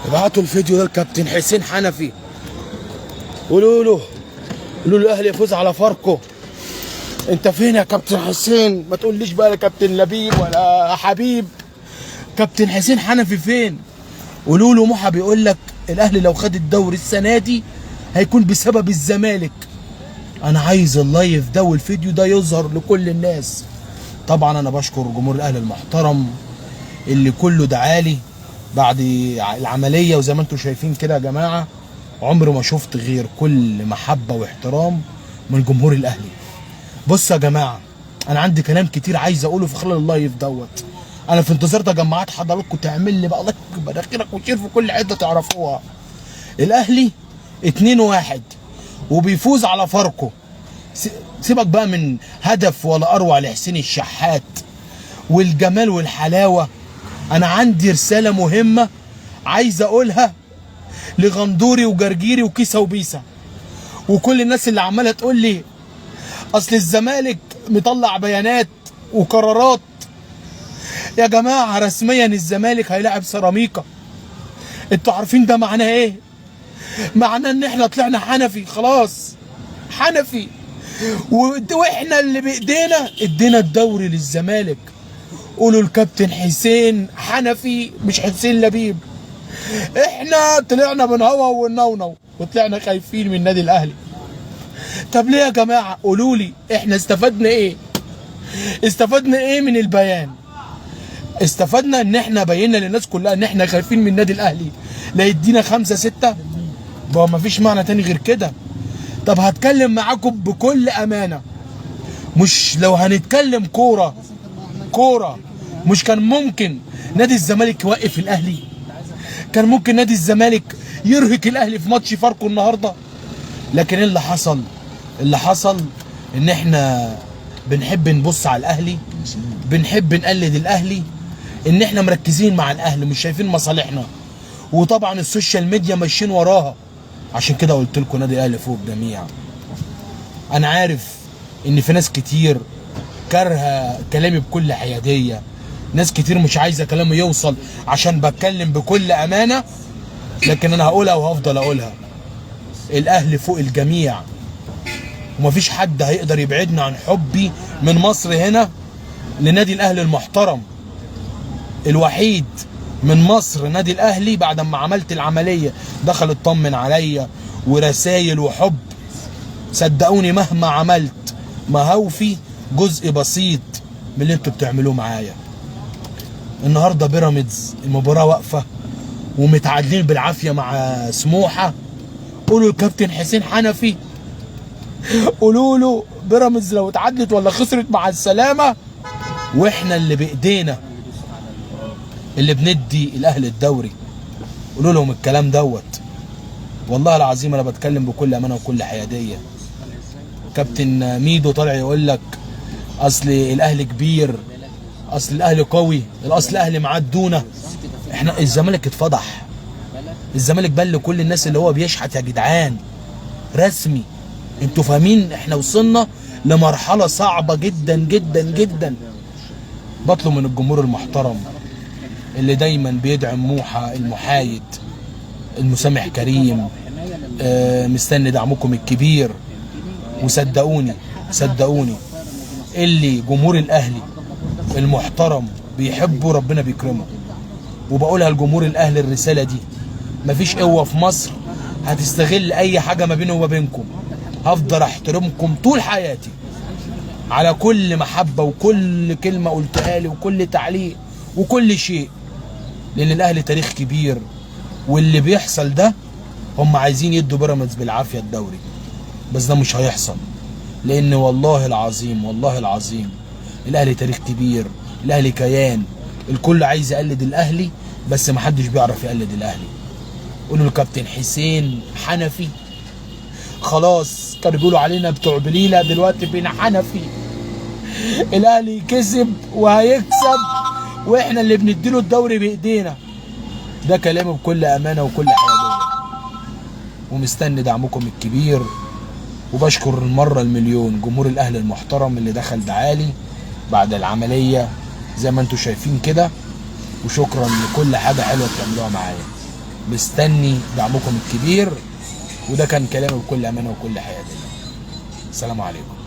ابعتوا الفيديو ده لكابتن حسين حنفي، قولوا له، قولوا له الاهلي يفوز على فاركو. انت فين يا كابتن حسين؟ ما تقوليش بقى لا كابتن لبيب ولا حبيب، كابتن حسين حنفي فين؟ قولوا له موحى بيقول لك الاهلي لو خد الدوري السنة دي هيكون بسبب الزمالك. انا عايز ال live ده والفيديو ده يظهر لكل الناس. طبعا انا بشكر جمهور الاهلي المحترم اللي كله دعالي بعد العملية، وزي ما انتم شايفين كده يا جماعة عمري ما شفت غير كل محبة واحترام من جمهور الاهلي. بصوا يا جماعة، انا عندي كلام كتير عايز اقوله في خلال ال live دوت. انا في انتظار تجمعات حضراتكم تعمل لي بقى like مناخيرك و share في كل حتة تعرفوها. الاهلي 2-1 وبيفوز على فاركو. سيبك بقى من هدف ولا اروع لحسين الشحات والجمال والحلاوه. انا عندي رسالة مهمة عايز اقولها لغندوري وجرجيري وكيسه وبيسه وكل الناس اللي عماله تقول لي اصل الزمالك مطلع بيانات وقرارات. يا جماعة رسميا الزمالك هيلاعب سيراميكا. انتوا عارفين ده معناه ايه؟ معناه ان احنا طلعنا حنفي خلاص، حنفي، واحنا اللي بايدينا ادينا الدوري للزمالك. قولوا الكابتن حسين حنفي مش حسين لبيب. احنا طلعنا بنهوى ونونو وطلعنا خايفين من النادي الاهلي. طب ليه يا جماعة؟ قولوا لي احنا استفدنا ايه؟ استفدنا ايه من البيان؟ استفدنا ان احنا بينا للناس كلها ان احنا خايفين من النادي الاهلي لا يدينا 5 6. ما مفيش معنى تاني غير كده. طب هتكلم معاكم بكل امانه، مش لو هنتكلم كورة كورة، مش كان ممكن نادي الزمالك يوقف الاهلي؟ كان ممكن نادي الزمالك يرهق الاهلي في ماتش فاركو النهارده. لكن ايه اللي حصل؟ اللي حصل ان احنا بنحب نبص على الاهلي، بنحب نقلد الاهلي، ان احنا مركزين مع الاهلي مش شايفين مصالحنا، وطبعا ال social media ماشيين وراها. عشان كده قلت لكم نادي الاهلي فوق الجميع. انا عارف ان في ناس كتير كارهه كلامي بكل حيادية، ناس كتير مش عايزه كلامي يوصل عشان بتكلم بكل امانه، لكن انا هقولها وهفضل اقولها. الاهلي فوق الجميع، ومفيش حد هيقدر يبعدنا عن حبي من مصر هنا لنادي الاهلي المحترم الوحيد من مصر. نادي الاهلي بعد ما عملت العملية دخل اطمن عليا ورسايل وحب. صدقوني مهما عملت ما هوفي جزء بسيط من اللي انتوا بتعملوه معايا. النهارده بيراميدز المباراة واقفة ومتعادلين بالعافية مع سموحه. قولوا الكابتن حسين حنفي، قولوا له بيراميدز لو اتعادلت ولا خسرت مع السلامة، واحنا اللي بايدينا اللي بندي الاهلي الدوري. قولوا لهم الكلام دوت. والله العظيم انا بتكلم بكل امانه وكل حيادية. كابتن ميدو طالع يقول لك اصل الاهلي كبير، اصل الاهلي قوي، الاصل الاهلي معاه الدونه. احنا الزمالك اتفضح، الزمالك بل لكل الناس اللي هو بيشحت يا جدعان رسمي. انتوا فاهمين احنا وصلنا لمرحلة صعبة جدا جدا جدا. بطلب من الجمهور المحترم اللي دايما بيدعم موحى المحايد المسامح كريم، مستني دعمكم الكبير. وصدقوني صدقوني اللي جمهور الاهلي المحترم بيحبه ربنا بيكرمه. وبقولها لجمهور الاهلي الرسالة دي، مفيش قوة في مصر هتستغل اي حاجة ما بيني وما بينكم. هفضل احترمكم طول حياتي على كل محبة وكل كلمة قلتها لي وكل تعليق وكل شيء، لان الاهلي تاريخ كبير. واللي بيحصل ده هم عايزين يدوا بيراميدز بالعافية الدوري، بس ده مش هيحصل، لان والله العظيم والله العظيم الاهلي تاريخ كبير، الاهلي كيان، الكل عايز يقلد الاهلي بس محدش بيعرف يقلد الاهلي. قولوا للكابتن حسين حنفي خلاص، كانوا بيقولوا علينا بتوع بليلة، دلوقتي بينا حنفي. الاهلي كسب وهيكسب، واحنا اللي بنديله الدوري بايدينا. ده كلامي بكل امانه وكل حيادية، ومستني دعمكم الكبير. وبشكر المرة المليون جمهور الاهلي المحترم اللي دخل دعالي بعد العملية زي ما انتم شايفين كده، وشكرا لكل حاجة حلوة بتعملوها معايا. مستني دعمكم الكبير. وده كان كلامي بكل امانه وكل حيادية. السلام عليكم.